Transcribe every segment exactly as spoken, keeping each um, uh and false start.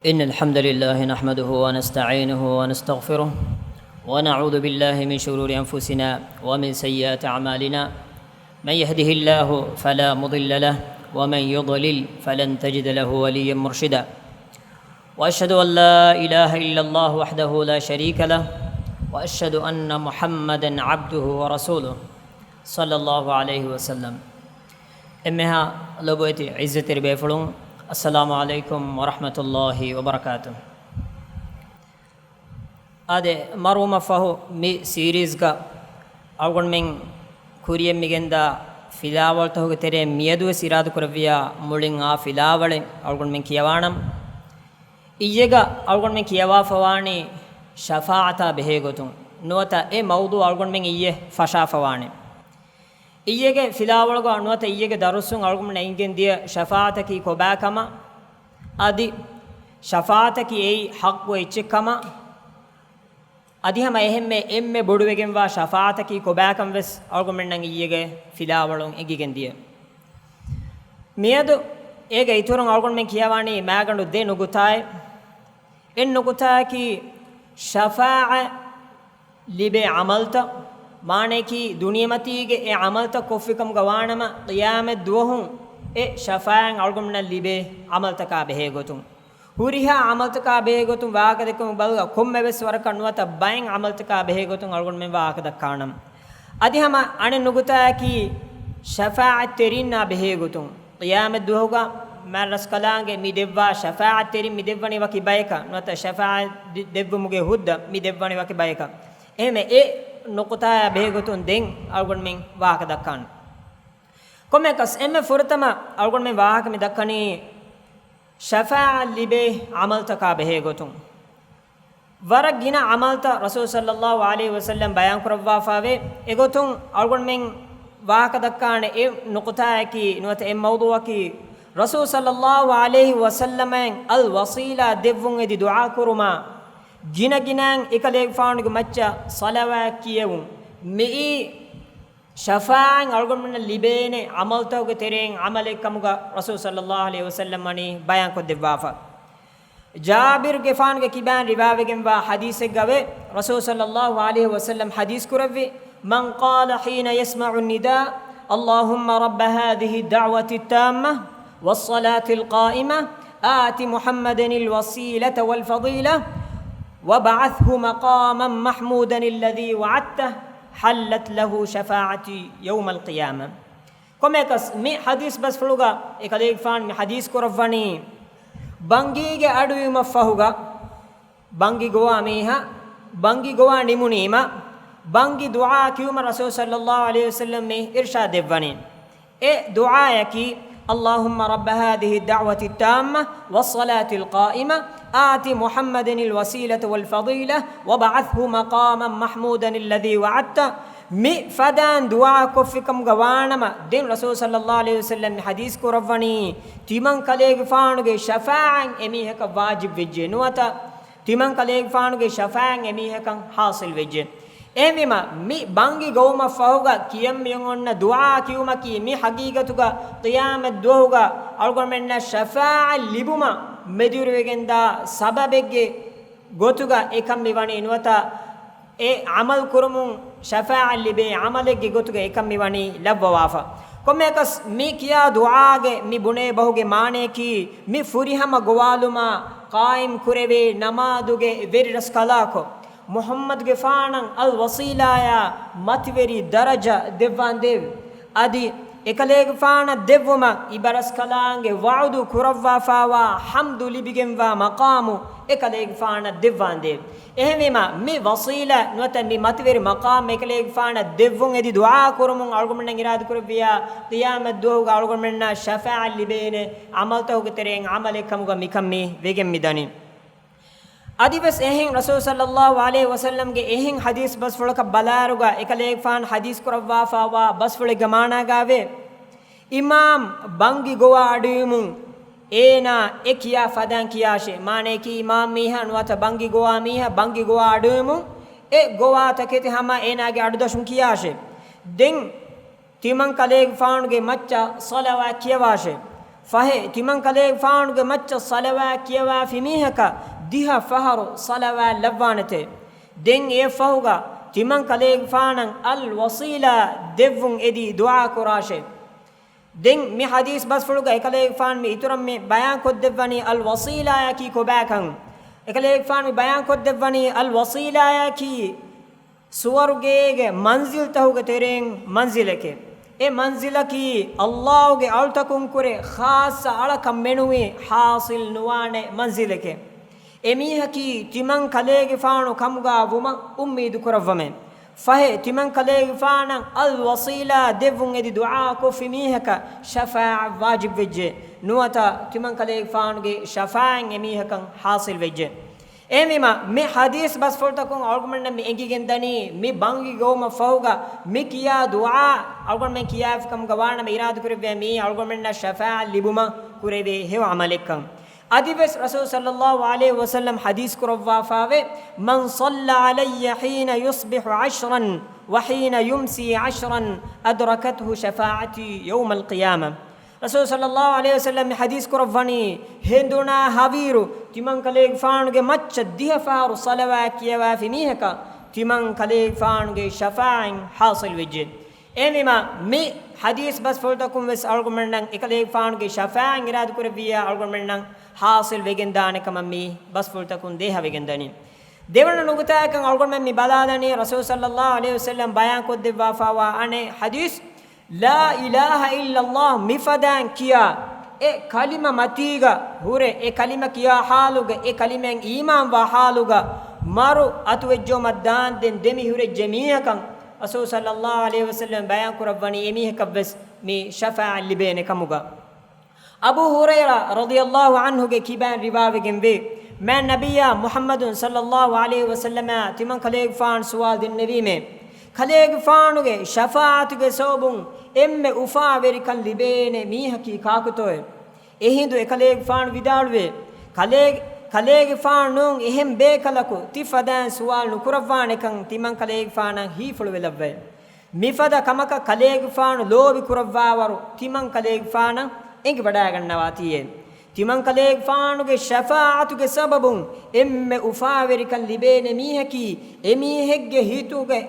إن الحمد لله نحمده ونستعينه ونستغفره، ونعوذ بالله من شرور أنفسنا ومن سيئات أعمالنا. من يهده الله فلا مضل له، ومن يضلل فلن تجد له وليا مرشدا. وأشهد أن لا إله إلا الله وحده لا شريك له، وأشهد أن محمدا عبده ورسوله، صلى الله عليه وسلم. އެންމެހާ ލޮބުވެތި ޢިއްޒަތްތެރި ބޭފުޅުން، السلام عليكم ورحمة الله وبركاته. އާދެ، މަރުވުމަށްފަހު މި ސީރީޒްގަ އަޅުގަނޑުމެން ކުރިޔަށް މިގެންދާ ފިލާވަޅުތަކުގެ ތެރެއިން މިއަދުވެސް އިރާދަކުރެއްވިޔާ މުޅިން އާ ފިލާވަޅެއް އަޅުގަނޑުމެން ކިޔަވާނަން. އިއްޔެގަ އަޅުގަނޑުމެން ކިޔަވާފަވާނީ ޝަފާޢަތާ ބެހޭގޮތުން، ނުވަތަ އެ މައުޟޫޢު އަޅުގަނޑުމެން އިއްޔެ ފަށާފަވާނެ. އިއްޔެގެ ފިލާވަޅުގަ ނުވަތަ އިއްޔެގެ ދަރުސުން އަޅުގަނޑުމެންނަށް އެނގިގެންދިޔަ ޝަފާޢަތަކީ ކޮބާކަމަށް، އަދި ޝަފާޢަތަކީ އެއީ ޙައްޤު އެއްޗެއްކަމަށް، އަދި ހަމަ އެހެންމެ އެންމެ ބޮޑުވެގެންވާ ޝަފާޢަތަކީ ކޮބާކަން ވެސް އަޅުގަނޑުމެންނަށް އިއްޔެގެ ފިލާވަޅުން އެނގިގެންދިޔަ. މިއަދު އޭގެ އިތުރުން އަޅުގަނޑުމެން ކިޔަވާނީ މާގަނޑު ދެ ނުކުތާއެއް. އެއް ނުކުތާއަކީ ޝަފާޢަތް ލިބޭ ޢަމަލުތައް، މާނަޔަކީ ދުނިޔެމަތީގެ އެ ޢަމަލުތައް ކޮށްފިކަމުގަ ވާނަމަ، ޤިޔާމަތް ދުވަހު އެ ޝަފާޢަތް އަޅުގަނޑުމެންނަށް ލިބޭ ޢަމަލުތަކާ ބެހޭގޮތުން. ހުރިހާ ޢަމަލުތަކާ ބެހޭގޮތުން ވާހަކަދެއްކުމުގެ ބަލަގަ ކޮންމެވެސް ވަރަކަށް ނުވަތަ ބައެއް ޢަމަލުތަކާ ބެހޭގޮތުން އަޅުގަނޑުމެން ވާހަކަދައްކާނަން. އަދި ހަމަ އަނެއް ނުކުތާއަކީ ޝަފާޢަތްތެރިންނާ ބެހޭގޮތުން. ޤިޔާމަތްދުވަހުގަ މާތްރަސްކަލާނގެ މި ދެއްވާ ޝަފާޢަތްތެރިން މި ދެއްވަނީ ވަކި ބަޔަކަށް ނުވަތަ ޝަފާޢަތް ދެ-، ދެއްވުމުގެ ހުއްދަ މި ދެއްވަނީ ވަކި ބަޔަކަށް. އެހެންވެ އެ ނުކުތާއާ ބެހޭގޮތުން ދެން އަޅުގަނޑުމެން ވާހަކަ ދައްކާނަން. ކޮންމެއަކަސް އެންމެ ފުރަތަމަ އަޅުގަނޑުމެން ވާހަކަ މި ދައްކަނީ ޝަފާޢަތް ލިބޭ ޢަމަލުތަކާ ބެހޭގޮތުން. ވަރަށް ގިނަ ޢަމަލުތައް ރަސޫލު ޞައްލައްލާހު ޢަލައިހި ވަސައްލަމް ބަޔާން ކުރައްވާފައިވޭ. އެގޮތުން އަޅުގަނޑުމެން ވާހަކަ ދައްކާނެ އެއް ނުކުތާއަކީ ނުވަތަ އެއް މައުޟޫޢަކީ، ރަސޫލު ޞައްލައްލާހު ޢަލައިހި ވަސައްލަމައަށް އަލް ވަޞީލާ ދެއްވުން އެދި ދުޢާ ކުރުމާ، ގިނަ ގިނައިން އެކަލޭގެފާނުގެ މައްޗަށް ޞަލަވާތް ކިޔެވުން. މިއީ ޝަފާޢަތް އަޅުގަނޑުމެންނަށް ލިބޭނެ ޢަމަލުތަކުގެ ތެރެއިން ޢަމަލެއް ކަމުގަ ރަސޫލު ޞައްލައްލާހު ޢަލައިހި ވަސައްލަމް ވަނީ ބަޔާންކޮށްދެއްވާފަ. ޖާބިރުގެފާނުގެ ކިބައިން ރިވާވެގެންވާ ޙަދީޘެއްގަވޭ، ރަސޫލު ޞައްލައްލާހު ޢަލައިހި ވަސައްލަމް ޙަދީޘް ކުރެއްވި، من قال حين يسمع النداء، اللهم رب هذه الدعوة التامة والصلاة القائمة، آت محمدا الوسيلة والفضيلة، وابعثه مقاما محمودا الذي وعدته، حلت له شفاعتي يوم القيامة. ކޮންމެއަކަސް މި ޙަދީޘް ބަސްފުޅުގަ އެކަލޭގެފާނު މި ޙަދީޘް ކުރައްވަނީ، ބަންގީގެ އަޑުއިވުމަށްފަހުގަ، ބަންގި ގޮވާ މީހާ، ބަންގި ގޮވާ ނިމުނީމަ، ބަންގި ދުޢާ ކިޔުމަށް ރަސޫލު ޞައްލައްލާހު ޢަލައިހި ވަސައްލަމް މި އިރްޝާދް ދެއްވަނީ. އެ ދުޢާއަކީ، اللهم رب هذه الدعوة التامة والصلاة القائمة، آت محمدا الوسيلة والفضيلة، وابعثه مقاما محمودا الذي وعدته. މި ފަދައިން ދުޢާ ކޮށްފިކަމުގަ ވާނަމަ، ދެން ރަސޫލު ޞައްލައްލާހު ޢަލައިހި ވަސައްލަމް މި ޙަދީޘް ކުރައްވަނީ، ތިމަން ކަލޭގެފާނުގެ ޝަފާޢަތް އެމީހަކަށް ވާޖިބް ވެއްޖެ ނުވަތަ، ތިމަން ކަލޭގެފާނުގެ ޝަފާޢަތް އެމީހަކަށް ޙާޞިލް ވެއްޖެ. އެހެންވީމަ، މި ބަންގި ގޮވުމަށްފަހުގަ ކިޔަން މިއޮންނަ ދުޢާ ކިޔުމަކީ މި ޙަޤީޤަތުގަ ޤިޔާމަތް ދުވަހުގަ އަޅުގަނޑުމެންނަށް ޝަފާޢަތް ލިބުމަށް މެދުވެރިވެގެންދާ ސަބަބެއްގެ ގޮތުގަ އެކަން މިވަނީ ނުވަތަ، އެ ޢަމަލު ކުރުމުން ޝަފާޢަތް ލިބޭ ޢަމަލެއްގެ ގޮތުގަ އެކަން މިވަނީ ލައްވަވާފަ. ކޮންމެއަކަސް މި ކިޔާ ދުޢާގެ މި ބުނޭ ބަހުގެ މާނަޔަކީ، މި ފުރިހަމަ ގޮވާލުމާ ޤާއިމް ކުރެވޭ ނަމާދުގެ ވެރިރަސްކަލާކޮ، މުޙައްމަދުގެފާނަށް އަލް ވަޞީލާޔާ މަތިވެރި ދަރަޖަ ދެއްވާނދޭވެ. އަދި އެކަލޭގެފާނަށް ދެއްވުމަށް އިބަރަސްކަލާނގެ ވަޢުދު ކުރައްވާފާވާ ޙަމްދު ލިބިގެންވާ މަޤާމު އެކަލޭގެފާނަށް ދެއްވާނދޭވެ. އެހެންވީމަ، މި ވަޞީލާ ނުވަތަ މި މަތިވެރި މަޤާމް އެކަލޭގެފާނަށް ދެއްވުން އެދި ދުޢާ ކުރުމުން އަޅުގަނޑުމެންނަށް އިރާދަކުރެއްވިޔާ، ޤިޔާމަތް ދުވަހުގަ އަޅުގަނޑުމެންނަށް ޝަފާޢަތް ލިބޭނެ ޢަމަލުތަކުގެ ތެރެއިން ޢަމަލެއް ކަމުގަ މިކަން މި ވެގެން މިދަނީ. އަދިވެސް އެހެން ރަސޫލު ޞައްލައްލާހު ޢަލައިހި ވަސައްލަމްގެ އެހެން ޙަދީޘް ބަސްފުޅަކަށް ބަލާއިރުގަ އެކަލޭގެފާނު ޙަދީޘް ކުރައްވާފާވާ ބަސްފުޅެއްގެ މާނާގައިވޭ، އިމާމް ބަންގި ގޮވާ އަޑުއިވުމުން އޭނާ އެ ކިޔާ ފަދައިން ކިޔާށޭ. މާނަޔަކީ އިމާމް މީހާ ނުވަތަ ބަންގި ގޮވާ މީހާ ބަންގި ގޮވާ އަޑުއިވުމުން އެ ގޮވާ ތަކެތި ހަމަ އޭނާގެ އަޑުދަށުން ކިޔާށޭ. ދެން ތިމަން ކަލޭގެފާނުގެ މައްޗަށް ޞަލަވާތް ކިޔަވާށޭ. ފަހެ، ތިމަންކަލޭގެފާނުގެ މައްޗަށް ޞަލަވާތް ކިޔަވާފި މީހަކަށް ދިހަ ފަހަރު ޞަލަވާތް ލައްވާނެތެ. ދެން އެއަށްފަހުގަ ތިމަންކަލޭގެފާނަށް އަލް ވަޞީލާ ދެއްވުން އެދި ދުޢާ ކުރާށޭ. ދެން މި ޙަދީޘް ބަސްފުޅުގަ އެކަލޭގެފާނު މި އިތުރަށް މި ބަޔާން ކޮށްދެއްވަނީ އަލް ވަޞީލާޔަކީ ކޮބާކަން. އެކަލޭގެފާނު މި ބަޔާން ކޮށްދެއްވަނީ އަލް ވަޞީލާޔަކީ ސުވަރުގޭގެ މަންޒިލްތަކުގެ ތެރެއިން މަންޒިލެކޭ. އެ މަންޒިލަކީ ﷲ ގެ އަޅުތަކުން ކުރެ ޚާއްޞަ އަޅަކަށް މެނުވީ ޙާޞިލް ނުވާނެ މަންޒިލެކޭ. އެމީހަކީ ތިމަން ކަލޭގެފާނު ކަމުގަ ވުމަށް އުއްމީދު ކުރައްވަމޭ. ފަހެ، ތިމަން ކަލޭގެފާނަށް އަލް ވަޞީލާ ދެއްވުން އެދި ދުޢާ ކޮށްފި މީހަކަށް ޝަފާޢަތް ވާޖިބް ވެއްޖެ. ނުވަތަ ތިމަން ކަލޭގެފާނުގެ ޝަފާޢަތް އެމީހަކަށް ޙާޞިލް ވެއްޖެ. އެހެންވީމަ، މި ޙަދީޘް ބަސްފުޅުތަކުން އަޅުގަނޑުމެންނަށް މި އެނގިގެންދަނީ، މި ބަންގި ގޮވުމަށް ފަހުގަ މި ކިޔާ ދުޢާ އަޅުގަނޑުމެން ކިޔާފި ކަމުގަ ވާނަމަ އިރާދަކުރެއްވިޔާ މިއީ އަޅުގަނޑުމެންނަށް ޝަފާޢަތް ލިބުމަށް ކުރެވޭ ހެޔޮ ޢަމަލެއްކަން. އަދިވެސް ރަސޫލު ޞައްލައްލާހު ޢަލައިހި ވަސައްލަމް ޙަދީޘް ކުރައްވާފައިވޭ، "من صلى علي حين يصبح عشرا وحين يمسي عشرا أدركته شفاعتي يوم القيامة." ރަސޫލު ޞައްލައްލާހު ޢަލައިހި ވަސައްލަމް މި ޙަދީޘް ކުރައްވަނީ، ހެނދުނާ ހަވީރު ތިމަންކަލޭގެފާނުގެ މައްޗަށް ދިހަ ފަހަރު ޞަލަވާތް ކިޔަވާފި މީހަކަށް ތިމަންކަލޭގެފާނުގެ ޝަފާޢަތް ޙާޞިލް ވެއްޖެ. އެހެންވީމަ، މި ޙަދީޘް ބަސްފުޅުތަކުން ވެސް އަޅުގަނޑުމެންނަށް އެކަލޭގެފާނުގެ ޝަފާޢަތް އިރާދަކުރެއްވިއްޔާ އަޅުގަނޑުމެންނަށް ޙާޞިލް ވެގެންދާނެ ކަމަށް މި ބަސްފުޅުތަކުން ދޭހަވެގެންދަނީ. ދެވަނަ ނުކުތާއަކަށް އަޅުގަނޑުމެން މި ބަލާލަނީ ރަސޫލު ޞައްލައްލާހު ޢަލައިހި ވަސައްލަމް ބަޔާން ކޮށްދެއްވާފައިވާ އަނެއް ޙަދީޘް، لا إله إلا الله މިފަދައިން ކިޔާ އެ ކަލިމަ މަތީގަ ހުރެ، އެ ކަލިމަ ކިޔާ ޙާލުގަ، އެ ކަލިމައިން އީމާންވާ ޙާލުގަ މަރު އަތުވެއްޖައުމަށް ދާންދެން ދެމިހުރެއްޖެ މީހަކަށް ރަސޫލު ޞައްލައްލާހު ޢަލައިހި ވަސައްލަމް ބަޔާން ކުރައްވަނީ އެމީހަކަށްވެސް މި ޝަފާޢަތް ލިބޭނެ ކަމުގަ. އަބޫ ހުރައިރާ ރަޟިޔައްލާހު ޢަންހުގެ ކިބައިން ރިވާވެގެންވޭ، މާތް ނަބިއްޔާ މުޙައްމަދު ޞައްލައްލާހު ޢަލައިހި ވަސައްލަމަށް ތިމަން ކަލޭގެފާނު ސުވާލު ދެންނެވީމޭ، ކަލޭގެފާނުގެ ޝަފާޢަތުގެ ސަބަބުން އެންމެ އުފާވެރިކަން ލިބޭނެ މީހަކީ ކާކުތޯއޭ؟ އެހިނދު އެކަލޭގެފާނު ވިދާޅުވޭ، ކަލޭ-، ކަލޭގެފާނު ނޫން އެހެން ބޭކަލަކު ތި ފަދައިން ސުވާލު ނުކުރައްވާނެކަން ތިމަން ކަލޭގެފާނަށް ހީފުޅުވެލައްވައި. މިފަދަ ކަމަކަށް ކަލޭގެފާނު ލޯބި ކުރައްވާވަރު ތިމަން ކަލޭގެފާނަށް އެނގިވަޑައިގަންނަވާތީއޭ. ތިމަން ކަލޭގެފާނުގެ ޝަފާޢަތުގެ ސަބަބުން އެންމެ އުފާވެރިކަން ލިބޭނެ މީހަކީ، އެމީހެއްގެ ހިތުގެ،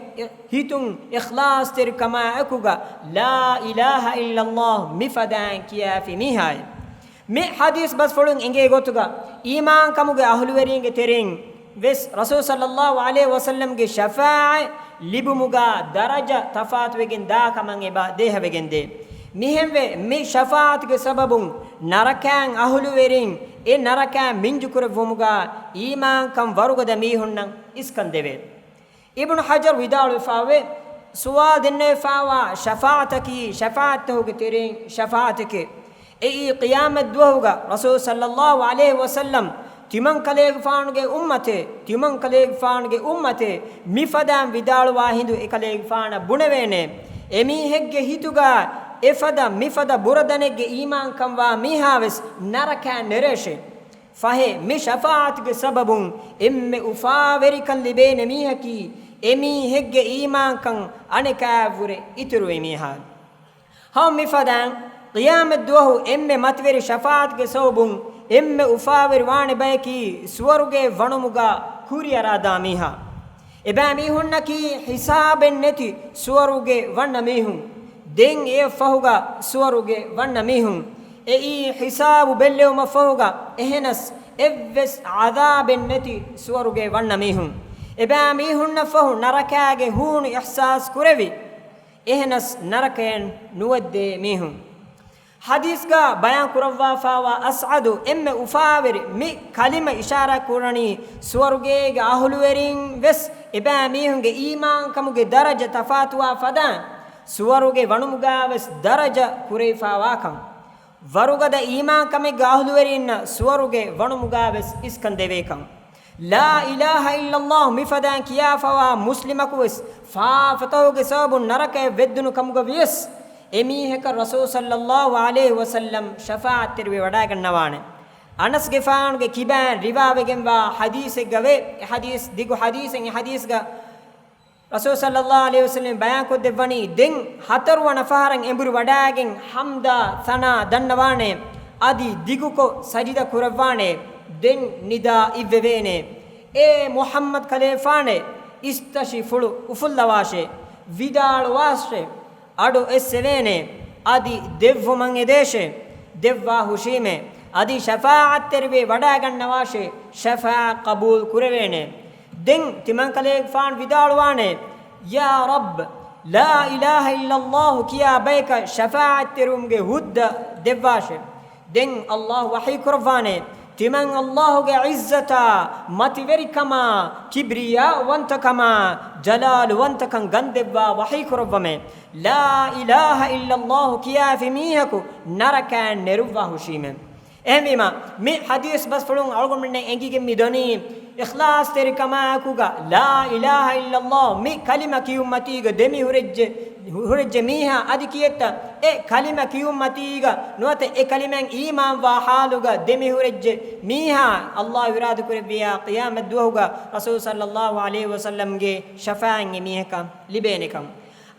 ހިތުން އިޚްލާޞްތެރިކަމާއެކުގަ لا إله إلا الله މިފަދައިން ކިޔާފި މީހާއޭ. މި ޙަދީޘް ބަސްފުޅުން އެނގޭ ގޮތުގަ، އީމާންކަމުގެ އަހުލުވެރީންގެ ތެރެއިން ވެސް ރަސޫލު ޞައްލައްލާހު ޢަލައިހި ވަސައްލަމްގެ ޝަފާޢަތް ލިބުމުގަ ދަރަޖަ ތަފާތުވެގެން ދާ ކަމަށް އެބަ ދޭހަވެގެންދޭ. މިހެންވެ، މި ޝަފާޢަތުގެ ސަބަބުން ނަރަކައިން އަހުލުވެރިން އެ ނަރަކައިން މިންޖުކުރެއްވުމުގަ އީމާންކަން ވަރުގަދަ މީހުންނަށް އިސްކަން ދެވޭ. އިބްނު ޙަޖަރު ވިދާޅުވެފައިވޭ، ސުވާލު ދެންނެވިފައިވާ ޝަފާޢަތަކީ ޝަފާޢަތްތަކުގެ ތެރެއިން ޝަފާޢަތެކޭ. އެއީ ޤިޔާމަތް ދުވަހުގަ ރަސޫލު ޞައްލައްލާހު ޢަލައިހި ވަސައްލަމް ތިމަން ކަލޭގެފާނުގެ އުއްމަތޭ، ތިމަން ކަލޭގެފާނުގެ އުއްމަތޭ މިފަދައިން ވިދާޅުވާ ހިނދު އެކަލޭގެފާނަށް ބުނެވޭނެ، އެމީހެއްގެ ހިތުގަ އެފަދަ މިފަދަ ބުރަ ދަނެއްގެ އީމާންކަންވާ މީހާވެސް ނަރަކައިން ނެރޭށޭ. ފަހެ، މި ޝަފާޢަތުގެ ސަބަބުން އެންމެ އުފާވެރިކަން ލިބޭނެ މީހަކީ، އެމީހެއްގެ އީމާންކަން އަނެކާއަށްވުރެ އިތުރުވި މީހާ. ހަމަ މިފަދައިން، ޤިޔާމަތް ދުވަހު އެންމެ މަތިވެރި ޝަފާޢަތުގެ ސަބަބުން އެންމެ އުފާވެރި ވާނެ ބަޔަކީ، ސުވަރުގެ ވަނުމުގަ ކުރިއަރާދާ މީހާ. އެބައިމީހުންނަކީ ހިސާބެއް ނެތި ސުވަރުގެ ވަންނަ މީހުން. ދެން އެއަށްފަހުގަ ސުވަރުގެ ވަންނަ މީހުން. އެއީ ހިސާބު ބެއްލެވުމަށްފަހުގަ އެހެނަސް އެއްވެސް ޢަޛާބެއް ނެތި ސުވަރުގެ ވަންނަ މީހުން. އެބައިމީހުންނަށްފަހު ނަރަކާގެ ހޫނު އިޙްސާސް ކުރެވި، އެހެނަސް ނަރަކައިން ނުވައްދޭ މީހުން. ޙަދީޘްގަ ބަޔާން ކުރައްވާފައިވާ އަސްޢަދު އެންމެ އުފާވެރި މި ކަލިމަ އިޝާރާތް ކުރަނީ ސުވަރުގޭގެ އަހުލުވެރިން ވެސް އެބައިމީހުންގެ އީމާންކަމުގެ ދަރަޖަ ތަފާތުވާ ފަދައިން، ސުވަރުގެ ވަނުމުގަ ވެސް ދަރަޖަ ކުރެވިފައިވާކަން. ވަރުގަދަ އީމާންކަމެއްގެ އަހުލުވެރީންނަށް ސުވަރުގެ ވަނުމުގަ ވެސް އިސްކަން ދެވޭކަން. لا إله إلا الله މިފަދައިން ކިޔާފައިވާ މުސްލިމަކު ވެސް ފާފަތަކުގެ ސަބަބުން ނަރަކަޔަށް ވެއްދުނު ކަމުގަ ވިޔަސް، އެމީހަކަށް ރަސޫލު ޞައްލައްލާހު ޢަލައިހި ވަސައްލަމް ޝަފާޢަތްތެރިވެ ވަޑައިގަންނަވާނެ. އަނަސްގެފާނުގެ ކިބައިން ރިވާވެގެންވާ ޙަދީޘެއްގަވޭ. އެ ޙަދީޘް ދިގު ޙަދީޘެއް. އެ ޙަދީޘްގަ ރަސޫލު ޞައްލައްލާހު ޢަލައިހި ވަސައްލަމް ބަޔާންކޮށްދެއްވަނީ، ދެން ހަތަރުވަނަ ފަހަރަށް އެނބުރި ވަޑައިގެން ޙަމްދާ ސަނާ ދަންނަވާނެ. އަދި ދިގުކޮށް ސަޖިދަ ކުރައްވާނެ. ދެން ނިދާ އިއްވެވޭނެ. އޭ މުޙައްމަދު ކަލޭގެފާނޭ، އިސްތަށިފުޅު އުފުއްލަވާށޭ. ވިދާޅުވާށޭ. އަޑު އެއްސެވޭނެ. އަދި ދެއްވުމަށް އެދޭށޭ. ދެއްވާ ހުށީމޭ. އަދި ޝަފާޢަތްތެރިވެ ވަޑައިގަންނަވާށޭ. ޝަފާޢަތް ޤަބޫލު ކުރެވޭނެ. ދެން ތިމަންކަލޭގެފާނު ވިދާޅުވާނެ، ޔާ ރައްބް، ލާ އިލާހަ އިއްލައްލާހު ކިޔާ ބަޔަކަށް ޝަފާޢަތްތެރިވުމުގެ ހުއްދަ ދެއްވާށޭ. ދެން އައްލާހު ވަޙީ ކުރައްވާނެ، ތިމަން އައްލާހުގެ ޢިއްޒަތާ، މަތިވެރިކަމާ، ކިބްރިޔާއުވަންތަކަމާ، ޖަލާލުވަންތަކަން ގަންދެއްވާ ވަޙީ ކުރައްވަމޭ. ލާ އިލާހަ އިއްލައްލާހު ކިޔާފި މީހަކު ނަރަކައިން ނެރުއްވާ ހުށީމޭ. އެހެންވީމަ، މި ޙަދީޘް ބަސްފުޅުން އަޅުގަނޑުމެންނަށް އެނގިގެން މި ދަނީ، އިޚްލާޞްތެރިކަމާއެކުގަ ލާ އިލާހަ އިއްލައްލާހު މި ކަލިމަ ކިޔުންމަތީގަ ދެމިހުރެއްޖެ، ހުރެއްޖެ މީހާ އަދި ކިއެއްތަ؟ އެ ކަލިމަ ކިޔުންމަތީގަ ނުވަތަ އެ ކަލިމައިން އީމާންވާ ޙާލުގަ ދެމިހުރެއްޖެ މީހާ އައްލާހު އިރާދަކުރެއްވިޔާ ޤިޔާމަތްދުވަހުގަ ރަސޫލު ޞައްލައްލާހު ޢަލައިހި ވަސައްލަމްގެ ޝަފާޢަތް އެ މީހަކަށް ލިބޭނެކަން.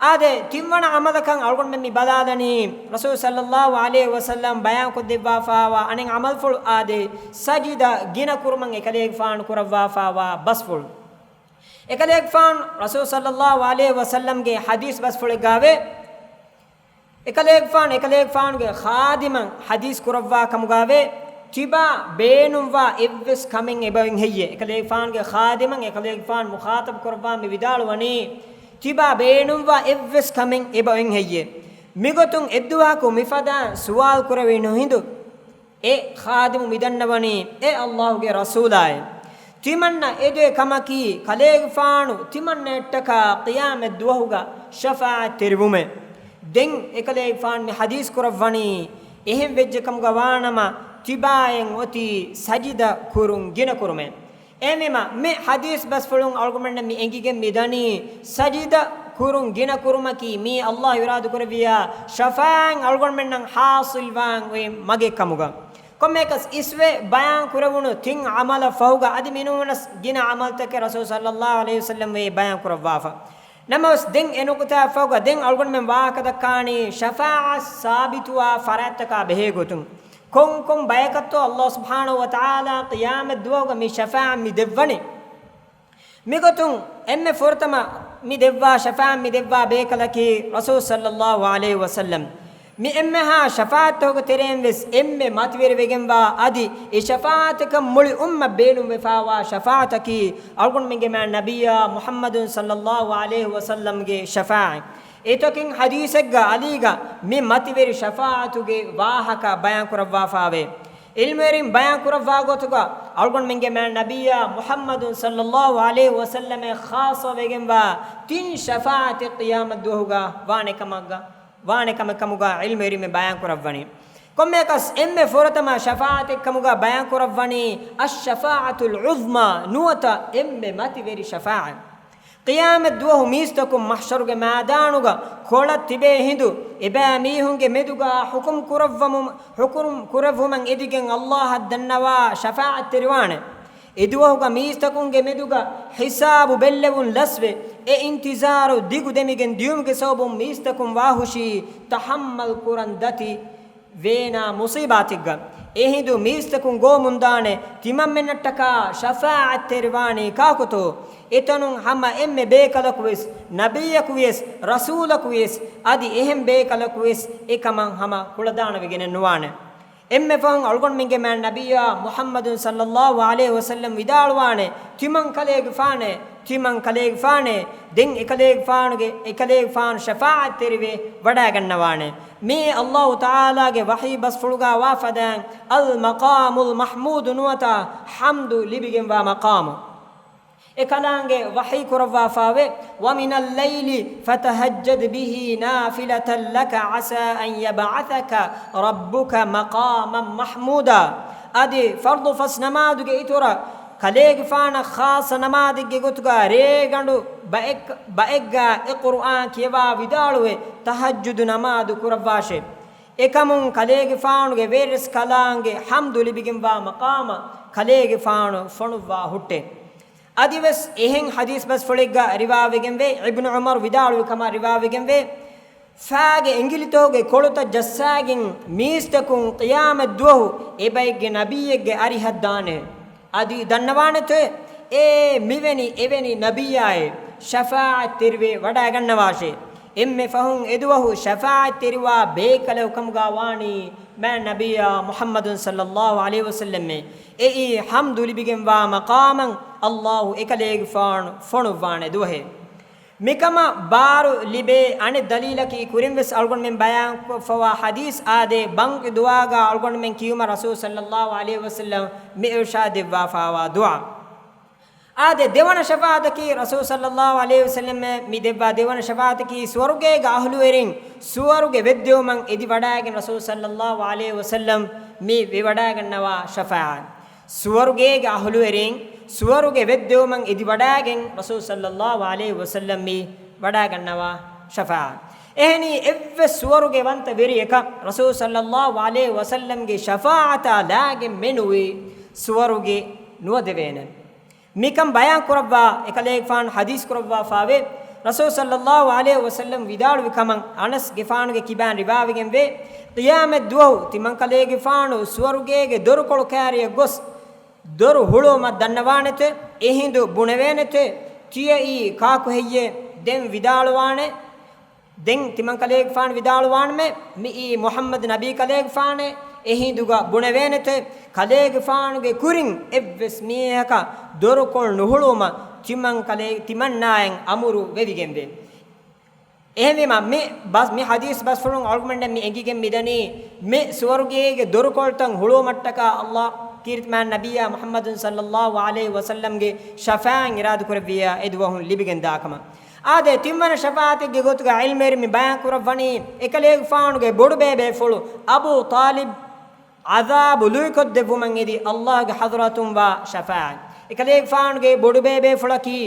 އާދެ، ތިންވަނަ ޢަމަލަކަށް އަޅުގަނޑުމެން މި ބަލާލަނީ، ރަސޫލު ޞައްލައްލާހު ޢަލައިހި ވަސައްލަމް ބަޔާންކޮށްދެއްވާފާވާ އަނެއް ޢަމަލުފުޅު އާދެ، ސަޖިދަ ގިނަ ކުރުމަށް އެކަލޭގެފާނު ކުރައްވާފާވާ ބަސްފުޅު. އެކަލޭގެފާނު ރަސޫލު ޞައްލައްލާހު ޢަލައިހި ވަސައްލަމްގެ ޙަދީޘް ބަސްފުޅެއްގާވޭ، އެކަލޭގެފާނު އެކަލޭގެފާނުގެ ޚާދިމަށް ޙަދީޘް ކުރައްވާ ކަމުގާވޭ، ތިބާ ބޭނުންވާ އެއްވެސް ކަމެއް އެބައޮތް ހެއްޔޭ؟ އެކަލޭގެފާނުގެ ޚާދިމަށް އެކަލޭގެފާނު މުޚާޠަބު ކުރައްވާ މި ވިދާޅުވަނީ، ތިބާ ބޭނުންވާ އެއްވެސް ކަމެއް އެބައޮތް ހެއްޔޭ؟ މިގޮތުން އެއްދުވަހަކު މިފަދަ ސުވާލު ކުރެވި ނުހިނދު، އެ ޚާދިމު މިދަންނަވަނީ، އޭ އައްލާހުގެ ރަސޫލާއޭ! ތިމަންނަ އެދޭ ކަމަކީ، ކަލޭގެފާނު ތިމަންނައަށްޓަކާ ޤިޔާމަތްދުވަހުގަ ޝަފާޢަތް ތެރިވުމޭ. ދެން އެކަލޭގެފާނު މި ޙަދީޘް ކުރައްވަނީ، އެހެން ވެއްޖެ ކަމުގަ ވާނަމަ، ތިބާއެއް އޮތީ ސަޖިދަ ކުރުން ގިނަ ކުރުމޭ. އެހެންވީމަ، މި ޙަދީޘް ބަސްފުޅުން އަޅުގަނޑުމެންނަށް މި އެނގިގެން މި ދަނީ، ސަޖިދަ ކުރުން ގިނަ ކުރުމަކީ، މީ އައްލާހު އިރާދަކުރެއްވިޔާ ޝަފާޢަތް އަޅުގަނޑުމެންނަށް ޙާޞިލްވާން އޮތް މަގެއް ކަމުގަ. ކޮންމެއަކަސް އިސްވެ ބަޔާން ކުރެވުނު ތިން ޢަމަލަށް ފަހުގަ އަދި މިނޫނަސް ގިނަ ޢަމަލްތަކެއް ރަސޫލު ޞައްލައްލާހު ޢަލައިހި ވަސައްލަމް ވެ ބަޔާން ކުރައްވާފަ. ނަމަވެސް ދެން އެ ނުކުތާއަށް ފަހުގަ ދެން އަޅުގަނޑުމެން ވާހަކަ ދައްކާނީ ޝަފާޢަތް ސާބިތުވާ ފަރާތްތަކާ ބެހޭ ގޮތުން. ކޮންކޮން ބަޔަކަށްތޯ އައްލާހު ސުބްޙާނަހު ވަ ތަޢާލާ ޤިޔާމަތް ދުވަހުގަ މި ޝަފާޢަތް މި ދެއްވަނީ؟ މިގޮތުން އެންމެ ފުރަތަމަ މި ދެއްވާ ޝަފާޢަތް މި ދެއްވާ ބޭކަލަކީ ރަސޫލު ޞައްލައްލާހު ޢަލައިހި ވަސައްލަމް. މި އެންމެހާ ޝަފާޢަތްތަކުގެ ތެރެއިން ވެސް އެންމެ މަތިވެރިވެގެންވާ އަދި އެ ޝަފާޢަތަކަށް މުޅި އުއްމަތް ބޭނުންވެފާވާ ޝަފާޢަތަކީ އަޅުގަނޑުމެންގެ މާތް ނަބިއްޔާ މުޙައްމަދު ޞައްލައްލާހު ޢަލައިހި ވަސައްލަމްގެ ޝަފާޢަތް. އެތަކިން ޙަދީޘެއްގަ ޢަލީގަ މި މަތިވެރި ޝަފާޢަތުގެ ވާހަކަ ބަޔާން ކުރައްވާފާވޭ. ޢިލްމުވެރިން ބަޔާން ކުރައްވާ ގޮތުގަ، އަޅުގަނޑުމެންގެ މާތް ނަބިއްޔާ މުޙައްމަދު ޞައްލައްލާހު ޢަލައިހި ވަސައްލަމަށް ޚާއްޞަވެގެންވާ ތިން ޝަފާޢަތެއް ޤިޔާމަތް ދުވަހުގަ ވާނެ ކަމަށް، ވާނެ ކަމެއް ކަމުގަ ޢިލްމުވެރިން ބަޔާން ކުރައްވަނީ. ކޮންމެއަކަސް އެންމެ ފުރަތަމަ ޝަފާޢަތެއް ކަމުގަ ބަޔާން ކުރައްވަނީ އައްޝަފާޢަތުލް ޢުޒްމާ ނުވަތަ އެންމެ މަތިވެރި ޝަފާޢަތް. ޤިޔާމަތް ދުވަހު މީސްތަކުން މަޙްޝަރުގެ މައިދާނުގަ ކޮޅަށް ތިބޭ ހިނދު، އެބައިމީހުންގެ މެދުގަ ޙުކުމް ކުރައްވަމު، ޙުކުމް ކުރެއްވުމަށް އެދިގެން އައްލާހަށް ދަންނަވާ ޝަފާޢަތްތެރިވާނެ. އެދުވަހުގަ މީސްތަކުންގެ މެދުގަ ޙިސާބު ބެއްލެވުން ލަސްވެ، އެ އިންތިޒާރު ދިގު ދެމިގެން ދިޔުމުގެ ސަބަބުން މީސްތަކުން ވާހުށީ ތަޙައްމަލް ކުރަން ދަތި ވޭނާ މުޞީބާތެއްގަ. އެހިނދު މީސްތަކުން ގޯމުންދާނެ، ތިމަންމެންނަށްޓަކާ ޝަފާޢަތްތެރިވާނީ ކާކުތޯ؟ އެތަނުން ހަމަ އެންމެ ބޭކަލަކުވެސް، ނަބިއްޔަކުވިޔަސް، ރަސޫލަކުވިޔަސް، އަދި އެހެން ބޭކަލަކުވެސް އެކަމަށް ހަމަ ކުޅަދާނަވެގެނެއް ނުވާނެ. އެންމެ ފަހުން އަޅުގަނޑުމެންގެ މާތް ނަބިއްޔާ މުޙައްމަދު ޞައްލައްލާހު ޢަލައިހި ވަސައްލަމް ވިދާޅުވާނެ، ތިމަން ކަލޭގެފާނޭ، ތިމަން ކަލޭގެފާނޭ، ދެން އެކަލޭގެފާނުގެ، އެކަލޭގެފާނު ޝަފާޢަތްތެރިވެ ވަޑައިގަންނަވާނެ. މިއީ އައްލާހު ތަޢާލާގެ ވަޙީ ބަސްފުޅުގަ ވާ ފަދައިން އަލް މަޤާމުލް މަޙްމޫދު ނުވަތަ ޙަމްދު ލިބިގެންވާ މަޤާމު. އެކަލާނގެ ވަޙީ ކުރައްވާފާވެ، وَمِنَ اللَّيْلِ فَتَهَجَّدْ بِهِ نَافِلَةً لَكَ عَسَىٰ أَن يَبْعَثَكَ رَبُّكَ مَقَامًا مَحْمُودًا. އަދި ފަރްޟު ފަސް ނަމާދުގެ އިތުރަށް ކަލޭގެފާނަށް ޚާއްޞަ ނަމާދެއްގެ ގޮތުގަ ރޭގަނޑު ބައެއް، ބައެއްގަ އެ ޤުރުއާން ކިޔަވާ ވިދާޅުވެ، ތަހައްޖުދު ނަމާދު ކުރައްވާށޭ. އެކަމުން ކަލޭގެފާނުގެ ވެރިރަސްކަލާނގެ ޙަމްދު ލިބިގެންވާ މަޤާމަށް ކަލޭގެފާނު ފޮނުއްވާ ހުއްޓޭ. އަދިވެސް އެހެން ޙަދީޘް ބަސްފުޅެއްގަ ރިވާވެގެންވޭ، އިބްނު ޢުމަރު ވިދާޅުވި ކަމަށް ރިވާވެގެންވޭ، ފާގެ އިނގިލިތަކުގެ ކޮޅުތައް ޖައްސާގެން މީސްތަކުން ޤިޔާމަތް ދުވަހު އެބައެއްގެ ނަބިއްޔެއްގެ އަރިހަށް ދާނެ. އަދި ދަންނަވާނެތޯ، އޭ މިވެނި އެވެނި ނަބިއްޔާއޭ، ޝަފާޢަތްތެރިވެ ވަޑައިގަންނަވާށޭ. އެންމެ ފަހުން އެދުވަހު ޝަފާޢަތްތެރިވާ ބޭކަލަކު ކަމުގަ ވާނީ މާތް ނަބިއްޔާ މުޙައްމަދު ޞައްލައްލާހު ޢަލައިހި ވަސައްލަމް. އެއީ ޙަމްދު ލިބިގެންވާ މަޤާމަށް އައްލާހު އެކަލޭގެފާނު ފޮނުއްވާނެ ދުވަހެއް. މިކަމަށް ބާރު ލިބޭ އަނެއް ދަލީލަކީ، ކުރިންވެސް އަޅުގަނޑުމެން ބަޔާންކޮށްފަވާ ޙަދީޘް އާދޭ، ބަންގި ދުޢާގަ އަޅުގަނޑުމެން ކިޔުމަށް ރަސޫލު ޞައްލައްލާހު ޢަލައިހި ވަސައްލަމް މި އިރުޝާދު ދެއްވާފަވާ ދުޢާ. އާދެ، ދެވަނަ ޝަފާޢަތަކީ، ރަސޫލު ޞައްލައްލާހު ޢަލައިހި ވަސައްލަމް މި ދެއްވާ ދެވަނަ ޝަފާޢަތަކީ، ސުވަރުގޭގެ އަހުލުވެރިން ސުވަރުގެ ވެއްދެވުމަށް އެދިވަޑައިގެން ރަސޫލު ޞައްލައްލާހު ޢަލައިހި ވަސައްލަމް މި ވެވަޑައިގަންނަވާ ޝަފާޢަތް. ސުވަރުގޭގެ އަހުލުވެރިން ސުވަރުގެ ވެއްދެވުމަށް އެދިވަޑައިގެން ރަސޫލު ޞައްލައްލާހު ޢަލައިހި ވަސައްލަމް މި ވަޑައިގަންނަވާ ޝަފާޢަތް. އެހެނީ، އެއްވެސް ސުވަރުގެ ވަންތަ ވެރިޔަކަށް ރަސޫލު ޞައްލައްލާހު ޢަލައިހި ވަސައްލަމްގެ ޝަފާޢަތާ ލާގެން މެނުވީ ސުވަރުގެ ނުވަދެވޭނެ. މިކަން ބަޔާން ކުރައްވާ އެކަލޭގެފާނު ޙަދީޘް ކުރައްވާފާވޭ. ރަސޫލު ޞައްލައްލާހު ޢަލައިހި ވަސައްލަމް ވިދާޅުވި ކަމަށް އަނަސްގެފާނުގެ ކިބާން ރިވާވެގެންވޭ. ޤިޔާމަތް ދުވަހު ތިމަންކަލޭގެފާނު ސުވަރުގޭގެ ދޮރުކޮޅު ކާރިއަށް ގޮސް، ދޮރު ހުޅުވުމަށް ދަންނަވާނެތެ، އެހިނދު ބުނެވޭނެތެ، ތިޔައީ ކާކު ހެއްޔޭ؟ ދެން ވިދާޅުވާނެ، ދެން ތިމަންކަލޭގެފާނު ވިދާޅުވާނަމޭ، މިއީ މުޙައްމަދު ނަބީ ކަލޭގެފާނޭ. އެހިނދުގަ ބުނެވޭނެތެ، ކަލޭގެފާނުގެ ކުރިން އެއްވެސް މީހަކަށް ދޮރުކޮޅު ނުހުޅުވުމަށް ތިމަންކަލޭ، ތިމަންނާއަށް އަމުރު ވެވިގެންވޭ. އެހެންވީމަ، މި ބަސް، މި ޙަދީޘް ބަސްފުޅުން އަޅުގަނޑަށް މި އެނގިގެން މިދަނީ، މި ސުވަރުގޭގެ ދޮރުކޮޅުތައް ހުޅުވުމަށްޓަކާ އައްލާ ކީރިތި މާތް ނަބިއްޔާ މުޙައްމަދު ޞައްލައްލާހު ޢަލައިހި ވަސައްލަމްގެ ޝަފާޢަތް އިރާދަކުރެއްވިއްޔާ އެދުވަހުން ލިބިގެންދާކަމަށް. އާދެ، ތިންވަނަ ޝަފާޢަތެއްގެ ގޮތުގަ ޢިލްމުވެރިން މި ބަޔާން ކުރައްވަނީ، އެކަލޭގެފާނުގެ ބޮޑުބޭބޭފުޅު އަބޫ ޠާލިބް ޢަޛާބު ލުއިކޮށްދެއްވުމަށް އެދި އައްލާހުގެ ޙަޟްރަތުން ވާ ޝަފާޢަތް. އެކަލޭގެފާނުގެ ބޮޑުބޭބޭފުޅަކީ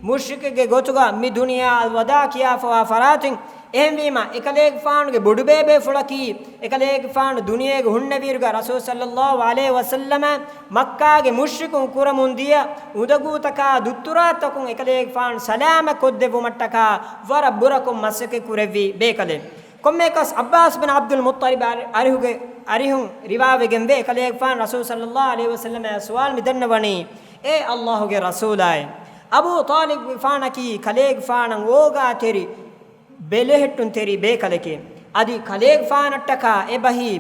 މުޝްރިކެއްގެ ގޮތުގަ މި ދުނިޔާ އަލްވަދާޢު ކިޔާފަވާ ފަރާތުން. އެހެންވީމަ، އެކަލޭގެފާނުގެ ބޮޑުބޭބޭފުޅަކީ، އެކަލޭގެފާނު ދުނިޔޭގަ ހުންނެވިއިރުގަ ރަސޫލު ޞައްލައްލާހު ޢަލައިހި ވަސައްލަމަށް މައްކާގެ މުޝްރިކުން ކުރަމުން ދިޔަ އުނދަގޫތަކާ ދުއްތުރާތަކުން އެކަލޭގެފާނު ސަލާމަތް ކޮށްދެއްވުމަށްޓަކާ ވަރަށް ބުރަކޮށް މަސައްކަތް ކުރެއްވި ބޭކަލެއް. ކޮންމެއަކަސް ޢައްބާސް ބިން ޢަބްދުލް މުއްޠަލިބް އަރި-، އަރިހުގެ، އަރިހުން ރިވާވެގެންވޭ، އެކަލޭގެފާނު ރަސޫލު ޞައްލައްލާހު ޢަލައިހި ވަސައްލަމަށް ސުވާލު މިދަންނަވަނީ، އޭ އައްލާހުގެ ރަސޫލާއޭ، އަބޫ ޠާލިބުގެފާނަކީ ކަލޭގެފާނަށް އޯގާތެރި، ބެލެހެއްޓުންތެރި ބޭކަލެކޭ. އަދި ކަލޭގެފާނަށްޓަކާ އެބަހީ،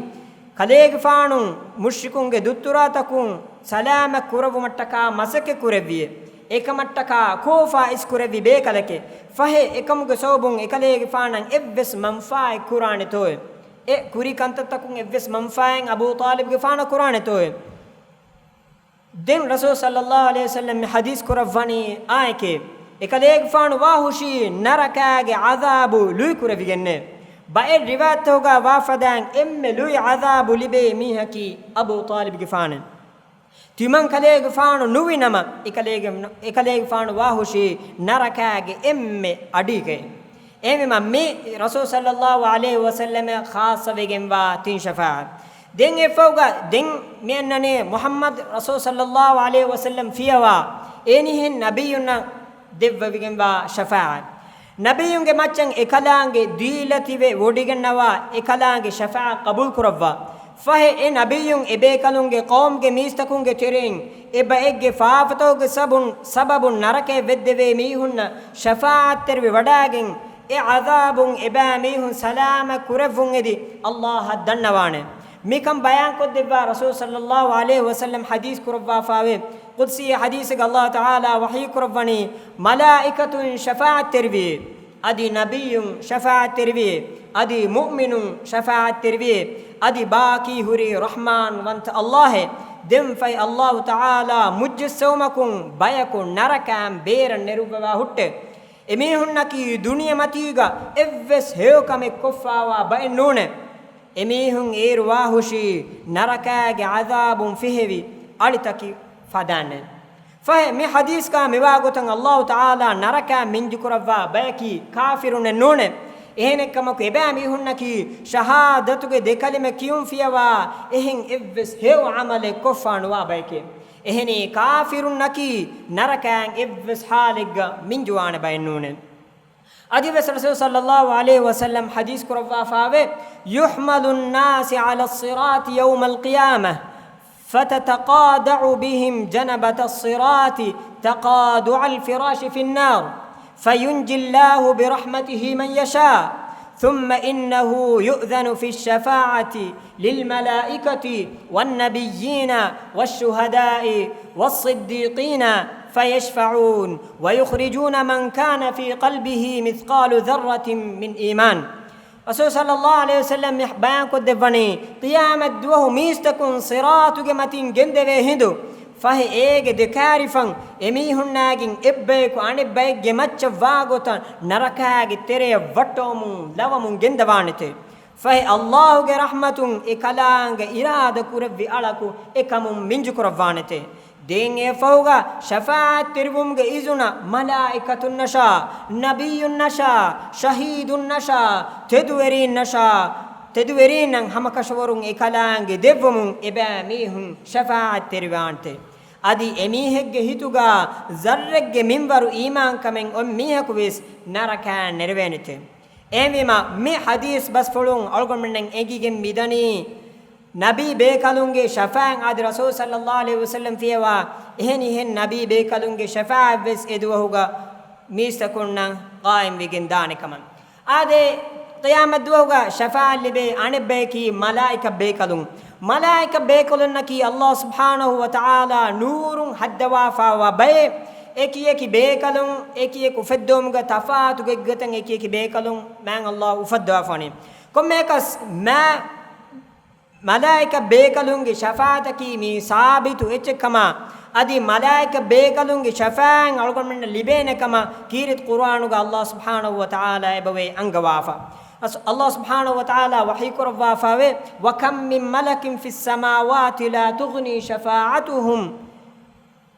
ކަލޭގެފާނު މުޝްރިކުންގެ ދުއްތުރާތަކުން ސަލާމަތް ކުރެއްވުމަށްޓަކާ މަސައްކަތް ކުރެއްވިއޭ. އެކަމަށްޓަކާ ކޯފާ އިސް ކުރެއްވި ބޭކަލެކޭ. ފަހެ، އެކަމުގެ ސަބަބުން އެކަލޭގެފާނަށް އެއްވެސް މަންފާއެއް ކުރާނެތޯއޭ؟ އެ ކުރި ކަންތައްތަކުން އެއްވެސް މަންފާއެއް އަބޫ ޠާލިބުގެފާނަށް ކުރާނެތޯއޭ؟ ދެން ރަސޫލު ޞައްލައްލާހު ޢަލައިހި ވަސައްލަމް މި ޙަދީޘް ކުރައްވަނީ އާއެކޭ. އެކަލޭގެފާނު ވާހުށީ ނަރަކާގެ ޢަޛާބު ލުއިކުރެވިގެންނޭ. ބައެއް ރިވާޔަތްތަކުގަ ވާފަދައިން އެންމެ ލުއި ޢަޛާބު ލިބޭ މީހަކީ އަބޫ ޠާލިބުގެފާނޭ. ތިމަންކަލޭގެފާނު ނުވި ނަމަ، އެކަލޭގެ-، އެކަލޭގެފާނު ވާހުށީ ނަރަކާގެ އެންމެ އަޑީގައި. އެހެންވީމަ، މި ރަސޫލު ޞައްލައްލާހު ޢަލައިހި ވަސައްލަމަށް ޚާއްޞަވެގެންވާ ތިން ޝަފާޢަތް. ދެން އެއަށްފަހުގަ، ދެން މި އަންނަނީ މުޙައްމަދު ރަސޫލު ޞައްލައްލާހު ޢަލައިހި ވަސައްލަމް ފިޔަވާ އެންމެހެން ނަބިއްޔުންނަށް ދެއްވެވިގެންވާ ޝަފާޢަތް. ނަބިއްޔުންގެ މައްޗަށް އެކަލާނގެ ދީލަތިވެ ވޮޑިގަންނަވާ އެކަލާނގެ ޝަފާޢަތް ޤަބޫލު ކުރައްވާ. ފަހެ އެ ނަބިއްޔުން އެބޭކަލުންގެ ޤައުމުގެ މީސްތަކުންގެ ތެރެއިން އެބައެއްގެ ފާފަތަކުގެ ސަބަބުން، ސަބަބުން ނަރަކަޔަށް ވެއްދެވޭ މީހުންނަށް ޝަފާޢަތްތެރިވެ ވަޑައިގެން، އެ ޢަޛާބުން އެބައިމީހުން ސަލާމަތް ކުރެއްވުން އެދި އައްލާހަށް ދަންނަވާނެ. މިކަން ބަޔާންކޮށްދެއްވާ ރަސޫލު ޞައްލައްލާހު ޢަލައިހި ވަސައްލަމް ޙަދީޘް ކުރައްވާފާވޭ. ޤުދުސީ ޙަދީޘެއްގަ އައްލާހު ތަޢާލާ ވަޙީ ކުރައްވަނީ، މަލާއިކަތުން ޝަފާޢަތްތެރިވިއޭ، އަދި ނަބިއްޔުން ޝަފާޢަތްތެރިވިއޭ، އަދި މުއުމިނުން ޝަފާޢަތްތެރިވިއޭ، އަދި ބާކީ ހުރި ރަޙްމާންވަންތަ އައްލާހޭ. ދެންފައި އައްލާހު ތަޢާލާ މުޖިއްސަވުމަކުން ބަޔަކު ނަރަކައިން ބޭރަށް ނެރުއްވަވާ ހުއްޓޭ. އެމީހުންނަކީ ދުނިޔެމަތީގަ އެއްވެސް ހެޔޮކަމެއް ކޮށްފާވާ ބައެއް ނޫނޭ. އެމީހުން އޭރު ވާހުށީ ނަރަކާގެ ޢަޛާބުން ފިހެވި އަޅިތަކެއް ފަދައިންނޭ. ފަހެ މި ޙަދީޘްގަ މިވާގޮތަށް އައްލާހު ތަޢާލާ ނަރަކައިން މިންޖުކުރައްވާ ބަޔަކީ ކާފިރުންނެއް ނޫނޭ. އެހެނެއްކަމަކު އެބައިމީހުންނަކީ ޝަހާދަތުގެ ދެކަލިމަ ކިޔުން ފިޔަވާ އެހެން އެއްވެސް ހެޔޮ ޢަމަލެއް ކޮށްފާނުވާ ބަޔެކޭ. އެހެނީ ކާފިރުންނަކީ ނަރަކައިން އެއްވެސް ޙާލެއްގަ މިންޖުވާނެ ބައެއް ނޫނޭ. އަދިވެސް ރަސޫލު ޞައްލައްލާހު ޢަލައިހި ވަސައްލަމް ޙަދީޘް ކުރައްވާފާވޭ، يحمل الناس على الصراط يوم القيامة فتتقاطع بهم جنبتا الصراط تقاطع الفراش في النار، فينجي الله برحمته من يشاء، ثم إنه يؤذن في الشفاعة للملائكة والنبيين والشهداء والصديقين فيشفعون ويخرجون من كان في قلبه مثقال ذرة من إيمان. ރަސޫލު ޞައްލައްލާހު ޢަލައިހި ވަސައްލަމް މި ބަޔާންކޮށްދެއްވަނީ، ޤިޔާމަތް ދުވަހު މީސްތަކުން ޞިރާޠުގެ މަތިން ގެންދެވޭ ހިނދު، ފަހެ އޭގެ ދެކާރިފަން އެމީހުންނާގެން އެއްބަޔަކު އަނެއްބައެއްގެ މައްޗަށް ވާގޮތަށް ނަރަކާގެ ތެރެޔަށް ވައްޓަވަމުން ލަވަމުން ގެންދަވާނެތެ. ފަހެ ﷲ ގެ ރަޙްމަތުން އެ ކަލާނގެ އިރާދަ ކުރެއްވި އަޅަކު އެ ކަމުން މިންޖުކުރައްވާނެތެ. ދެން އެ ފަހުގަ ޝަފާޢަތް ތެރިވުމުގެ އިޒުނަ މަލާއިކަތުންނަށާ، ނަބިއްޔުންނަށާ، ޝަހީދުންނަށާ، ތެދުވެރީންނަށާ، ތެދުވެރީންނަށް ހަމަކަށަވަރުން އެ ކަލާނގެ ދެއްވުމުން އެބައިމީހުން ޝަފާޢަތް ތެރިވާނެތެ. އަދި އެމީހެއްގެ ހިތުގަ ޒައްރެއްގެ މިންވަރު އީމާންކަމެއް އޮތް މީހަކުވެސް ނަރަކައިން ނެރެވޭނެތެ. އެހެންވީމަ، މި ޙަދީޘް ބަސްފުޅުން އަޅުގަނޑުމެންނަށް އެނގިގެން މިދަނީ، ނަބީ ބޭކަލުންގެ ޝަފާޢަތް އަދި ރަސޫލު ޞައްލައްލާހު ޢަލައިހި ވަސައްލަމް ފިޔަވާ އެހެނިހެން ނަބީ ބޭކަލުންގެ ޝަފާޢަތްވެސް އެދުވަހުގަ މީސްތަކުންނަށް ޤާއިމްވެގެން ދާނެ ކަމަށް. އާދެ، ޤިޔާމަތްދުވަހުގަ ޝަފާޢަތް ލިބޭ އަނެއްބަޔަކީ މަލާއިކަ ބޭކަލުން. މަލާއިކަ ބޭކަލުންނަކީ ﷲ ސުބްޙާނަހު ވަތަޢާލާ ނޫރުން ހައްދަވާފާވާ ބައެއް. އެކިއެކި ބޭކަލުން އެކިއެކު އުފެއްދުމުގަ ތަފާތު ގޮތްގޮތަށް އެކިއެކި ބޭކަލުން މާތް ﷲ އުފައްދަވާފާނެ. ކޮންމެއަކަސް މާ މަލާއިކަ ބޭކަލުންގެ ޝަފާޢަތަކީ މީ ސާބިތު އެއްޗެއް ކަމަށް، އަދި މަލާއިކަ ބޭކަލުންގެ ޝަފާޢަތް އަޅުގަނޑުމެންނަށް ލިބޭނެ ކަމަށް ކީރިތި ޤުރުއާނުގަ ﷲ ސުބްޙާނަހު ވަތަޢާލާ އެބަވޭ އަންގަވާފަ. ރަސޫ-، ﷲ ސުބްޙާނަހު ވަތަޢާލާ ވަޙީ ކުރައްވާފައިވޭ، وَكَم مِّن مَّلَكٍ فِي السَّمَاوَاتِ لَا تُغْنِي شَفَاعَتُهُمْ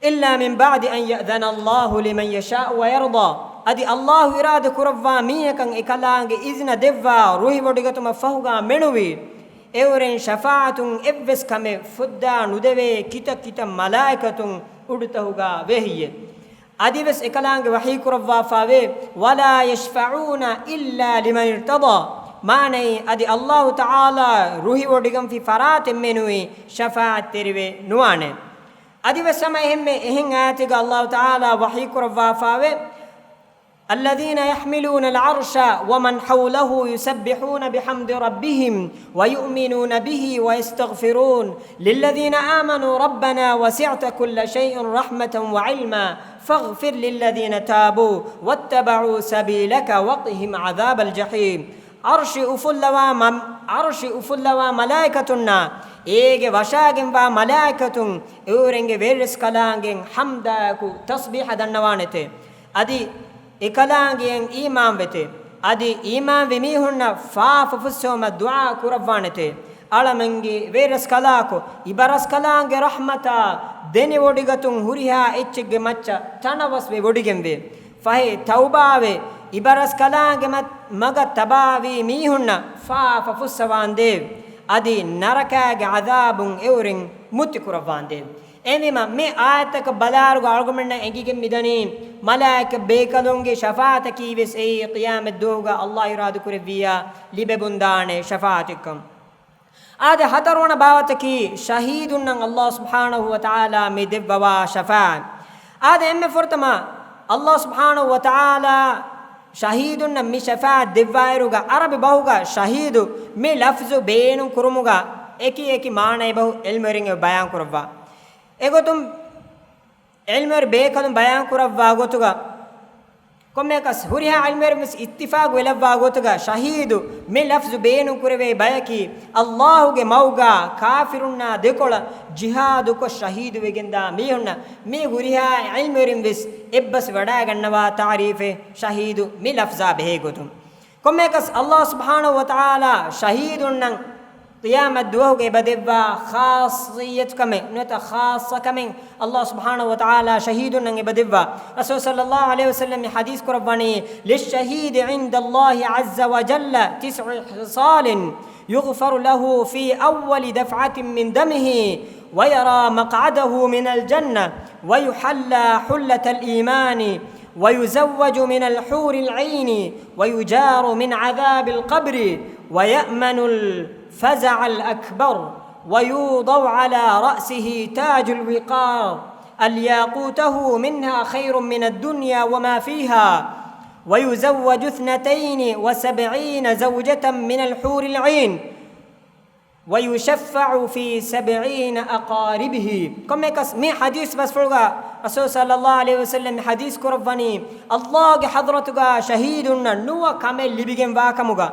إِلَّا مِن بَعْدِ أَن يَأْذَنَ اللَّهُ لِمَن يَشَاءُ وَيَرْضَىٰ. އަދި ﷲ އިރާދަ ކުރައްވާ މީހަކަށް އެކަލާނގެ އިޒްނަ ދެއްވާ ރުހިވޮޑިގަތުމަށް ފަހުގަ މެނުވީ، އެއުރެން ޝަފާޢަތުން އެއްވެސް ކަމެއް ފުއްދާ ނުދެވޭ ކިތައް ކިތައް މަލާއިކަތުން އުޑުތަހުގަ ވޭހިއްޔެ. އަދިވެސް އެކަލާނގެ ވަޙީ ކުރައްވާފައިވޭ، وَلَا يَشْفَعُونَ إِلَّا لِمَنِ ارْتَضَىٰ. މާނައީ، އަދި ﷲ ތަޢާލާ ރުހިވޮޑިގަންފި ފަރާތެއް މެނުވީ ޝަފާޢަތް ތެރިވެ ނުވާނެ. އަދިވެސް ހަމަ އެހެންމެ އެހެން އާޔަތެއްގަ ﷲ ތަޢާލާ ވަޙީ ކުރައްވާފައިވޭ، الَّذِينَ يَحْمِلُونَ الْعَرْشَ وَمَنْ حَوْلَهُ يُسَبِّحُونَ بِحَمْدِ رَبِّهِمْ وَيُؤْمِنُونَ بِهِ وَيَسْتَغْفِرُونَ لِلَّذِينَ آمَنُوا رَبَّنَا وَسِعْتَ كُلَّ شَيْءٍ رَحْمَةً وَعِلْمًا فَاغْفِرْ لِلَّذِينَ تَابُوا وَاتَّبَعُوا سَبِيلَكَ وَقِهِمْ عَذَابَ الْجَحِيمِ. ޢަރްޝި އުފުއްލަވާ މަ-، ޢަރްޝި އުފުއްލަވާ މަލާއިކަތުންނާ އޭގެ ވަށާގެންވާ މަލާއިކަތުން އެއުރެންގެ ވެރިރަސްކަލާނގެ ޙަމްދާއެކު ތަސްބީޙަ ދަންނަވާނެތެ. އަދި އެކަލާނގެއަށް އީމާންވެތެ. އަދި އީމާންވި މީހުންނަށް ފާފަ ފުއްސެވުމަށް ދުޢާ ކުރައްވާނެތެ. އަޅަމެންގެ ވެރިރަސްކަލާކޮ، އިބަރަސްކަލާނގެ ރަޙްމަތާ ދެނެވޮޑިގަތުން ހުރިހާ އެއްޗެއްގެ މައްޗަށް ތަނަވަސްވެ ވޮޑިގެންވޭ. ފަހެ ތައުބާވެ، އިބަރަސްކަލާނގެ މަ-، މަގަށް ތަބާވީ މީހުންނަށް ފާފަ ފުއްސަވާނދޭވެ. އަދި ނަރަކާގެ ޢަޛާބުން އެއުރެން މުއްތި ކުރައްވާނދޭވެ. އެހެންވީމަ، މި އާޔަތަކަށް ބަލާއިރުގަ އަޅުގަނޑުމެންނަށް އެނގިގެން މިދަނީ، މަލާއިކަ ބޭކަލުންގެ ޝަފާޢަތަކީވެސް އެއީ ޤިޔާމަތްދުވަހުގަ ﷲ އިރާދަކުރެއްވިއްޔާ ލިބެބުންދާނެ ޝަފާޢަތެއްކަން. އާދެ، ހަތަރުވަނަ ބާވަތަކީ ޝަހީދުންނަށް ﷲ ސުބްޙާނަހު ވަތަޢާލާ މި ދެއްވަވާ ޝަފާޢަތް. އާދެ، އެންމެ ފުރަތަމަ ﷲ ސުބްޙާނަހު ވަތަޢާލާ ޝަހީދުންނަށް މި ޝަފާޢަތް ދެއްވާއިރުގަ ޢަރަބި ބަހުގަ ޝަހީދު މި ލަފްޒު ބޭނުން ކުރުމުގަ އެކި އެކި މާނައި ބަހު ޢިލްމުވެރިން އެ ބަޔާން ކުރައްވާ. އެގޮތުން ޢިލްމުވެރި ބޭކަލުން ބަޔާން ކުރައްވާ ގޮތުގަ، ކޮންމެއަކަސް ހުރިހާ ޢިލްމުވެރިން ވެސް އިއްތިފާޤު ވެލައްވާ ގޮތުގަ، ޝަހީދު މި ލަފްޒު ބޭނުން ކުރެވޭ ބަޔަކީ، ﷲ ގެ މަގުގަ ކާފިރުންނާ ދެކޮޅަށް ޖިހާދުކޮށް ޝަހީދުވެގެންދާ މީހުންނަށް. މި ހުރިހާ ޢިލްމުވެރިން ވެސް އެއްބަސް ވަޑައިގަންނަވާ ތަޢުރީފެއް ޝަހީދު މި ލަފްޒާ ބެހޭ ގޮތުން. ކޮންމެއަކަސް ﷲ ސުބްޙާނަހު ވަތަޢާލާ ޝަހީދުންނަށް ޤިޔާމަތް ދުވަހުގަ އެބަ ދެއްވާ ޚާއްޞިއްޔަތުކަމެއް ނުވަތަ ޚާއްޞަކަމެއް ﷲ ސުބްޙާނަހު ވަތަޢާލާ ޝަހީދުންނަށް އެބަ ދެއްވާ. ރަސޫލު ޞައްލައްލާހު ޢަލައިހި ވަސައްލަމް މި ޙަދީޘް ކުރައްވަނީ، لِلشَّهِيدِ عِندَ اللَّهِ عَزَّ وَجَلَّ تِسْعُ خِصَالٍ يُغْفَرُ لَهُ فِي أَوَّلِ دَفْعَةٍ مِّن دَمِهِ وَيُرَى مَقْعَدَهُ مِنَ الْجَنَّةِ وَيُحَلَّى حُلَّةَ الْإِيمَانِ ويزوج من الحور العين، ويجار من عذاب القبر، ويأمن الفزع الأكبر، ويوضع على رأسه تاج الوقار، الياقوتة منها خير من الدنيا وما فيها، ويزوج اثنتين وسبعين زوجة من الحور العين، ويشفع في سبعين أقاربه. ކޮންމެއަކަސް މި ޙަދީޘް ބަސްފުޅުގަ ރަސޫލު ޞައްލައްލާހު ޢަލައިހި ވަސައްލަމް ޙަދީޘް ކުރައްވަނީ، ﷲގެ ޙަޟްރަތުގަ ޝަހީދުންނަށް ނުވަ ކަމެއް ލިބިގެންވާކަމުގަ،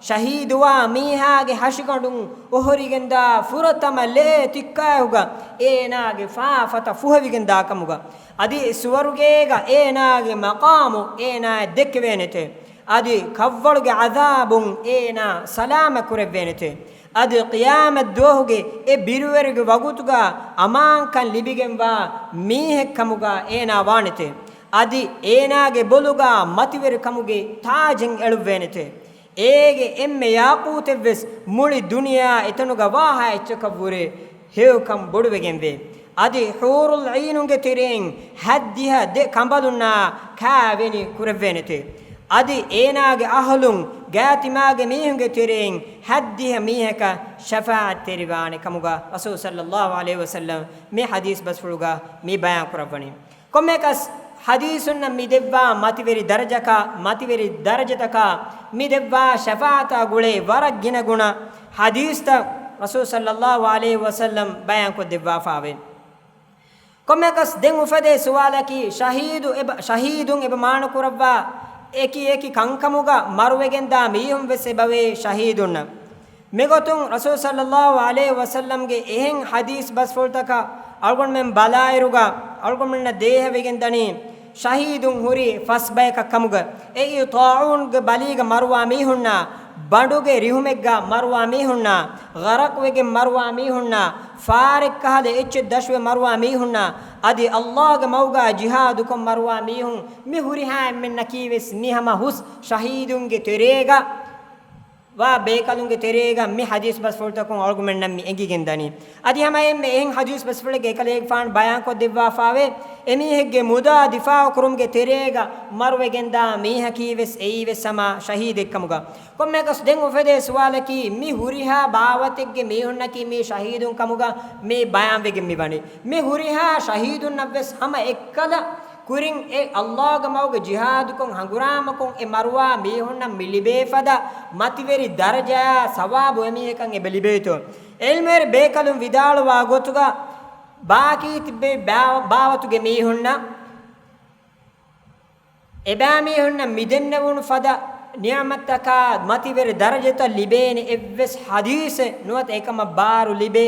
ޝަހީދުވާ މީހާގެ ހަށިގަނޑުން އޮހޮރިގެންދާ ފުރަތަމަ ލޭ ތިއްކާއެކުގަ އޭނާގެ ފާފަތައް ފުހެވިގެންދާކަމުގަ، އަދި ސުވަރުގޭގަ އޭނާގެ މަޤާމު އޭނާއަށް ދެއްކެވޭނެތެ. އަދި ކަށްވަޅުގެ ޢަޛާބުން އޭނާ ސަލާމަތް ކުރެއްވޭނެތެ. އަދި ޤިޔާމަތް ދުވަހުގެ އެ ބިރުވެރިގެ ވަގުތުގަ އަމާންކަން ލިބިގެންވާ މީހެއްކަމުގަ އޭނާ ވާނެތެ. އަދި އޭނާގެ ބޮލުގަ މަތިވެރިކަމުގެ ތާޖެއް އެޅުއްވޭނެތެ. އޭގެ އެންމެ ޔާޤޫތެއްވެސް މުޅި ދުނިޔެއާ އެތަނުގަ ވާހާ އެއްޗަކަށްވުރެ ހެޔޮކަން ބޮޑުވެގެންވޭ. އަދި ޙޫރުލް ޢީނުންގެ ތެރެއިން ހައްދިހަ ދެ ކަނބަލުންނާ ކާވެނި ކުރެއްވޭނެތެ. އަދި އޭނާގެ އަހުލުން ގާތިމާގެ މީހުންގެ ތެރެއިން ހައްދިހަ މީހަކަށް ޝަފާޢަތްތެރިވާނެ ކަމުގަ ރަސޫލު ޞައްލައްލާހު ޢަލައިހި ވަސައްލަމް މި ޙަދީޘް ބަސްފުޅުގަ މި ބަޔާން ކުރައްވަނީ. ކޮންމެއަކަސް ޙަދީޘުންނަށް މި ދެއްވާ މަތިވެރި ދަރަޖަކާ، މަތިވެރި ދަރަޖަތަކާ މި ދެއްވާ ޝަފާޢަތާ ގުޅޭ ވަރަށް ގިނަގުނަ ޙަދީޘްތައް ރަސޫލު ޞައްލައްލާހު ޢަލައިހި ވަސައްލަމް ބަޔާންކޮށްދެއްވާފާވޭ. ކޮންމެއަކަސް ދެން އުފެދޭ ސުވާލަކީ، ޝަހީދު އެބަ، ޝަހީދުން އެބަ މާނަކުރައްވާ އެކި އެކި ކަންކަމުގަ މަރުވެގެންދާ މީހުން ވެސް އެބަވޭ ޝަހީދުންނަށް. މިގޮތުން ރަސޫލު ޞައްލައްލާހު ޢަލައިހި ވަސައްލަމްގެ އެހެން ޙަދީޘް ބަސްފުޅުތަކަށް އަޅުގަނޑުމެން ބަލާއިރުގަ އަޅުގަނޑުމެންނަށް ދޭހަވެގެން ދަނީ، ޝަހީދުން ހުރީ ފަސް ބަޔަކަށް ކަމުގަ. އެއީ، ޠާޢޫންގެ ބަލީގަ މަރުވާ މީހުންނާ، ބަނޑުގެ ރިހުމެއްގަ މަރުވާ މީހުންނާ، ޣަރަޤުވެގެން މަރުވާ މީހުންނާ، ފާރެއްކަހަލަ އެއްޗެއް ދަށުވެ މަރުވާ މީހުންނާ، އަދި ﷲގެ މަގުގަ ޖިހާދުކޮށް މަރުވާ މީހުން، މި ހުރިހާ އެންމެންނަކީވެސް މި ހަމަ ހުސް ޝަހީދުންގެ ތެރޭގަ ވާ ބޭކަލުންގެ ތެރޭގަ މި ޙަދީޘް ބަސްފުޅުތަކުން އަޅުގަނޑުމެންނަށް މި އެނގިގެން ދަނީ. އަދި ހަމަ އެންމެ އެހެން ޙަދީޘް ބަސްފުޅެއްގެ އެކަލޭގެފާނު ބަޔާންކޮށްދެއްވާފާވޭ، އެމީހެއްގެ މުދާ ދިފާޢުކުރުމުގެ ތެރޭގަ މަރުވެގެންދާ މީހަކީވެސް އެއީވެސް ހަމަ ޝަހީދެއްކަމުގަ. ކޮންމެއަކަސް ދެން އުފެދޭ ސުވާލަކީ، މި ހުރިހާ ބާވަތެއްގެ މީހުންނަކީ މީ ޝަހީދުން ކަމުގަ މި ބަޔާންވެގެން މިވަނީ. މި ހުރިހާ ޝަހީދުންނަށްވެސް ހަމަ އެއްކަލަ ކުރިން އެ ﷲގެ މަގުގެ ޖިހާދުކޮށް ހަނގުރާމަކޮށް އެ މަރުވާ މީހުންނަށް މި ލިބޭ ފަދަ މަތިވެރި ދަރަޖައާ ސަވާބު އެމީހަކަށް އެބަ ލިބޭތޯ؟ ޢިލްމުވެރި ބޭކަލުން ވިދާޅުވާ ގޮތުގަ ބާކީ ތިއްބެވި ބާ، ބާވަތުގެ މީހުންނަށް އެބައިމީހުންނަށް މިދެންނެވުނު ފަދަ ނިޢުމަތްތަކާ މަތިވެރި ދަރަޖަތައް ލިބޭނެ އެއްވެސް ޙަދީޘެއް ނުވަތަ އެކަމަށް ބާރު ލިބޭ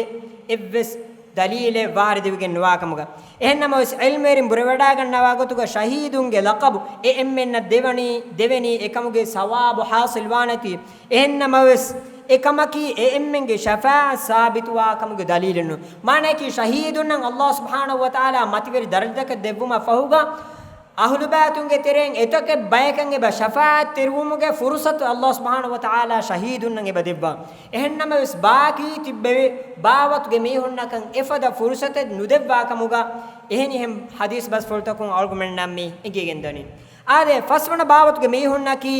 އެއްވެސް ދަލީލެއް ވާރިދުވެގެން ނުވާކަމުގަ. އެހެންނަމަވެސް، ޢިލްމުވެރިން ބުރެވަޑައިގަންނަވާ ގޮތުގަ ޝަހީދުންގެ ލަޤަބު އެ އެންމެންނަށް ދެވަނީ، ދެވެނީ އެކަމުގެ ސަވާބު ޙާޞިލްވާނެތީ. އެހެންނަމަވެސް، އެކަމަކީ އެ އެންމެންގެ ޝަފާޢަތް ސާބިތުވާ ކަމުގެ ދަލީލެއް ނޫން. މާނައަކީ، ޝަހީދުންނަށް ﷲ ސުބްޙާނަހޫ ވަތަޢާލާ މަތިވެރި ދަރަޖަތަކެއް ދެއްވުމަށް ފަހުގަ، އަހުލުބައިތުންގެ ތެރެއިން އެތަކެއް ބަޔަކަށް އެބަ ޝަފާޢަތްތެރިވުމުގެ ފުރުޞަތު ﷲ ސުބްޙާނަހޫ ވަތަޢާލާ ޝަހީދުންނަށް އެބަ ދެއްވާ. އެހެންނަމަވެސް، ބާކީ ތިއްބެވި ބާވަތުގެ މީހުންނަކަށް އެފަދަ ފުރުޞަތެއް ނުދެއްވާ ކަމުގަ، އެހެނިހެން ޙަދީޘް ބަސްފުޅުތަކުން އަޅުގަނޑުމެންނަށް މި އެނގިގެން ދަނީ. އާދެ، ފަސްވަނަ ބާވަތުގެ މީހުންނަކީ،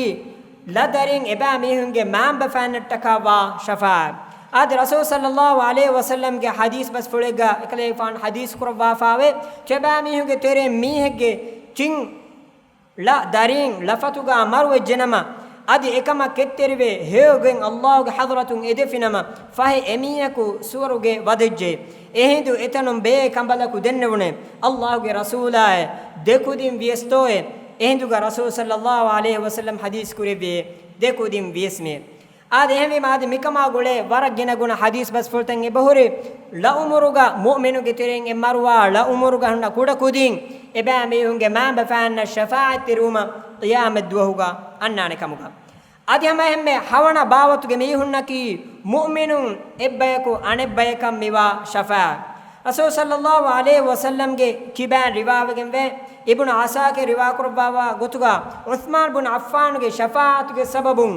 ލަދަރިން އެބައިމީހުންގެ މައިންބަފައިންނަށްޓަކާ ވާ ޝަފާޢަތް. އާދެ، ރަސޫލު ޞައްލައްލާހު ޢަލައިހި ވަސައްލަމްގެ ޙަދީޘް ބަސްފުޅެއްގަ އެކަލޭގެފާނު ޙަދީޘް ކުރައްވާފާވޭ، ތިޔަބައިމީހުންގެ ތެރެއިން މީހެއްގެ ތިން ޅަ ދަރީން ޅަފަތުގަ މަރުވެއްޖެނަމަ، އަދި އެކަމަށް ކެތްތެރިވެ ހެޔޮގެން ﷲގެ ޙަޟްރަތުން އެދެފިނަމަ، ފަހެ އެމީހަކު ސުވަރުގެ ވަދެއްޖެ. އެހިނދު އެތަނުން ބޭކަނބަލަކު ދެންނެވުނޭ، ﷲގެ ރަސޫލާއޭ، ދެކުދިން ވިޔަސްތޯއޭ؟ އެހިނދުގަ ރަސޫލު ޞައްލައްލާހު ޢަލައިހި ވަސައްލަމް ޙަދީޘް ކުރެއްވިއޭ، ދެކުދިން ވިޔަސްމޭ. އާދެ، އެހެންވީމަ އަދި މިކަމާ ގުޅޭ ވަރަށް ގިނަ ގުނަ ޙަދީޘް ބަސްފުޅުތައް އެބަހުރި، ޅައުމުރުގަ މުއުމިނުގެ ތެރެއިން އެ މަރުވާ ޅައުމުރުގަ ހުންނަ ކުޑަކުދިން އެބައިމީހުންގެ މައިންބަފައިންނަށް ޝަފާޢަތްތެރިވުމަށް ޤިޔާމަތްދުވަހުގަ އަންނާނެ ކަމުގަ. އަދި ހަމައެހެންމެ ހަވަނަ ބާވަތުގެ މީހުންނަކީ، މުއުމިނުން އެއްބަޔަކު އަނެއްބަޔަކަށް މިވާ ޝަފާޢަތް. ރަސޫލު ޞައްލައްލާހު ޢަލައިހި ވަސައްލަމްގެ ކިބައިން ރިވާވެގެންވޭ، އިބްނު ޢަސާކިރު ރިވާކުރައްވާވާ ގޮތުގަ، ޢުޘްމާން ބުން ޢައްފާނުގެ ޝަފާޢަތުގެ ސަބަބުން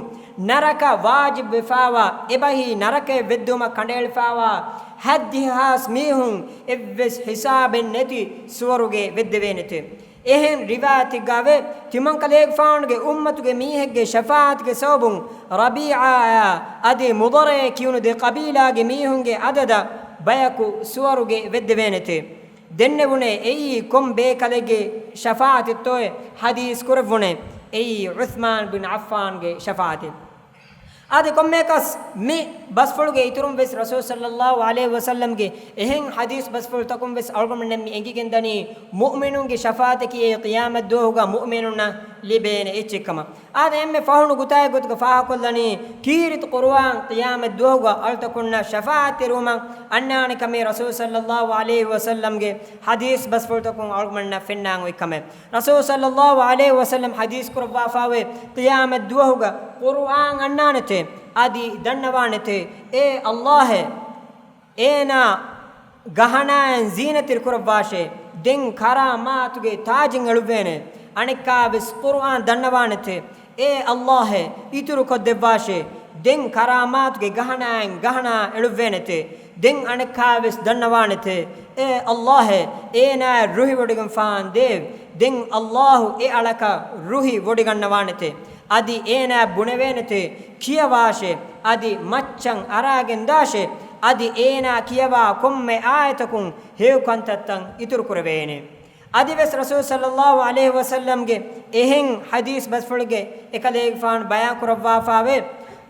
ނަރަކަ ވާޖިބުވެފާވާ، އެބަހީ ނަރަކަޔަށް ވެއްދުވުމަށް ކަނޑައެޅިފާވާ ހައްދިހާސް މީހުން އެއްވެސް ހިސާބެއް ނެތި ސުވަރުގެ ވެއްދެވޭނެތެ. އެހެން ރިވާޔަތެއްގައިވޭ، ތިމަންކަލޭގެފާނުގެ އުއްމަތުގެ މީހެއްގެ ޝަފާޢަތުގެ ސަބަބުން ރަބީޢާއާ އަދި މުޟަރޭ ކިޔުނު ދެ ޤަބީލާގެ މީހުންގެ އަދަދަށް ބަޔަކު ސުވަރުގެ ވެއްދެވޭނެތޭ. ދެންނެވުނޭ އެއީ ކޮން ބޭކަލެއްގެ ޝަފާޢަތެއްތޯއޭ ޙަދީޘް ކުރެއްވުނޭ. އެއީ ޢުޘްމާން ބިން ޢައްފާންގެ ޝަފާޢަތެއް. އަދި ކޮންމެއަކަސް މި ބަސްފުޅުގެ އިތުރުން ވެސް ރަސޫލު ޞައްލައްލާހު ޢަލައިހި ވަސައްލަމްގެ އެހެން ޙަދީޘް ބަސްފުޅުތަކުން ވެސް އަޅުގަނޑުމެންނަށް މި އެނގިގެންދަނީ، މުއުމިނުންގެ ޝަފާޢަތަކީ އެ ޤިޔާމަތް ދުވަހުގަ މުއުމިނުންނަށް ލިބޭނެ އެއްޗެއްކަމަށް. އާދެ، އެންމެ ފަހުނު ގޮތާއެއް ގޮތުގަ ފާހަގަކޮށްލަނީ، ކީރިތި ޤުރުއާން ޤިޔާމަތް ދުވަހުގަ އަޅުތަކުންނަށް ޝަފާޢަތްތެރިވުމަށް އަންނާނެ ކަމެއް ރަސޫލު ޞައްލައްލާހު ޢަލައިހި ވަސައްލަމްގެ ޙަދީޘް ބަސްފުޅުތަކުން އަޅުގަނޑުމެންނަށް ފެންނާން އޮތް ކަމެއް. ރަސޫލު ޞައްލައްލާހު ޢަލައިހި ވަސައްލަމް ޙަދީޘް ކުރައްވާފައިވޭ، ޤިޔާމަތް ދުވަހުގަ ޤުރުއާން އަންނާނެތޭ، އަދި ދަންނަވާނެތޭ، އޭ ﷲ އޭ، އޭނާ ގަހަނާއިން ޒީނަތްތެރި ކުރައްވާށޭ، ދެން ކަރާމާތުގެ ތާޖެއް އެޅުއްވޭނެ. އަނެއްކާވެސް ޤުރުއާން ދަންނަވާނެތޭ، އޭ ﷲ އޭ، އިތުރު ކޮށްދެއްވާށޭ، ދެން ކަރާމާތުގެ ގަހަނާއިން ގަހަނާ އެޅުއްވޭނެތޭ. ދެން އަނެއްކާވެސް ދަންނަވާނެތޭ، އޭ ﷲ އޭ، އޭނާއަށް ރުހިވޮޑިގެންފާން ދޭވެ. ދެން ﷲ އެ އަޅަކަށް ރުހި ވޮޑިގަންނަވާނެތޭ. އަދި އޭނާ ބުނެވޭނެތޭ، ކިޔަވާށޭ، އަދި މައްޗަށް އަރާގެންދާށޭ، އަދި އޭނާ ކިޔަވާ ކޮންމެ އާޔަތަކުން ހެޔޮ ކަންތައްތައް އިތުރު ކުރެވޭނެ. އަދިވެސް ރަސޫލު ޞައްލައްލާހު ޢަލައިހި ވަސައްލަމްގެ އެހެން ޙަދީޘް ބަސްފުޅެއްގެ އެކަލޭގެފާނު ބަޔާން ކުރައްވާފައިވޭ،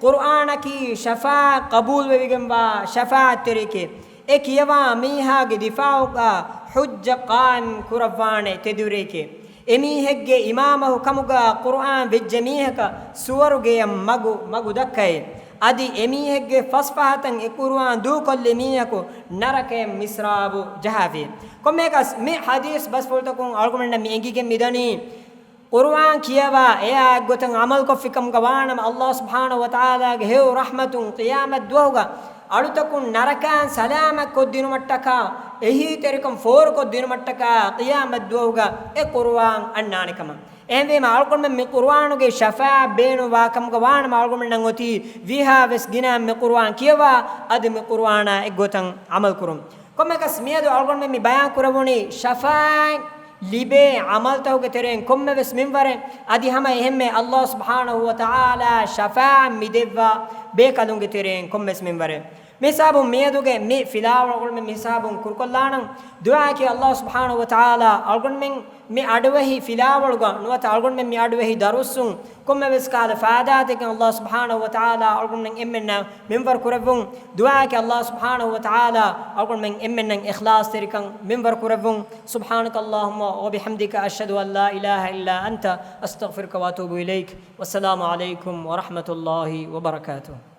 ޤުރުއާނަކީ ޝަފާޢަތް ޤަބޫލުވެވިގެންވާ ޝަފާޢަތްތެރިއެކޭ. އެ ކިޔަވާ މީހާގެ ދިފާޢުގަ ޙުއްޖަ ޤާއިމް ކުރައްވާނެ ތެދުވެރިއެކޭ. އެމީހެއްގެ އިމާމަށް ކަމުގަ ޤުރުއާން ވެއްޖެ މީހަކަށް ސުވަރުގެއަށް މަގު، މަގު ދައްކައޭ. އަދި އެމީހެއްގެ ފަސްފަހަތަށް އެ ޤުރުއާން ދޫކޮށްލި މީހަކު ނަރަކަޔަށް މިސްރާބު ޖަހާފި. ކޮންމެއަކަސް މި ޙަދީޘް ބަސްފުޅުތަކުން އަޅުގަނޑުމެންނަށް މި އެނގިގެން މިދަނީ، ޤުރުއާން ކިޔަވާ އެއާ އެއްގޮތަށް ޢަމަލުކޮށްފިކަމުގަ ވާނަމަ، ﷲ ސުބްޙާނަހޫ ވަތަޢާލާގެ ހެޔޮ ރަޙްމަތުން ޤިޔާމަތް ދުވަހުގަ އަޅުތަކުން ނަރަކައިން ސަލާމަތް ކޮށްދިނުމަށްޓަކާ، އެހީތެރިކަން ފޯރުކޮށްދިނުމަށްޓަކާ ޤިޔާމަތް ދުވަހުގަ އެ ޤުރުއާން އަންނާނެ ކަމަށް. އެހެންވީމަ، އަޅުގަނޑުމެން މި ޤުރުއާނުގެ ޝަފާޢަތް ބޭނުންވާ ކަމުގަ ވާނަމަ، އަޅުގަނޑުމެންނަށް އޮތީ ވީހާވެސް ގިނައިން މި ޤުރުއާން ކިޔަވާ، އަދި މި ޤުރުއާނާ އެއްގޮތަށް ޢަމަލު ކުރުން. ކޮންމެއަކަސް މިއަދު އަޅުގަނޑުމެން މި ބަޔާން ކުރެވުނީ ޝަފާޢަތް ލިބޭ ޢަމަލުތަކުގެ ތެރެއިން ކޮންމެވެސް މިންވަރެއް، އަދި ހަމަ އެހެންމެ ﷲ ސުބްޙާނަހޫ ވަތަޢާލާ ޝަފާޢަތް މި ދެއްވާ ބޭކަލުންގެ ތެރެއިން ކޮންމެވެސް މިންވަރެއް. މިހިސާބުން މިއަދުގެ މި ފިލާވަޅު އަޅުގަނޑުމެން މިހިސާބުން ކުރުކޮށްލާނަން. ދުޢާއަކީ ﷲ ސުބްޙާނަހޫ ވަތަޢާލާ އަޅުގަނޑުމެން މި އަޑުއެހި ފިލާވަޅުގަ ނުވަތަ އަޅުގަނޑުމެން މި އަޑުއެހި ދަރުސުން ކޮންމެވެސް ކަހަލަ ފާއިދާތަކެއް ﷲ ސުބްޙާނަހޫ ވަތަޢާލާ އަޅުގަނޑުމެން އެންމެންނަށް މިންވަރު ކުރެއްވުން. ދުޢާއަކީ ﷲ ސުބްޙާނަހޫ ވަތަޢާލާ އަޅުގަނޑުމެން އެންމެންނަށް އިޚްލާޞްތެރިކަން މިންވަރު ކުރެއްވުން. سبحانك اللهم وبحمدك، أشهد أن لا إله إلا أنت، أستغفرك وأتوب إليك. والسلام عليكم ورحمة الله وبركاته.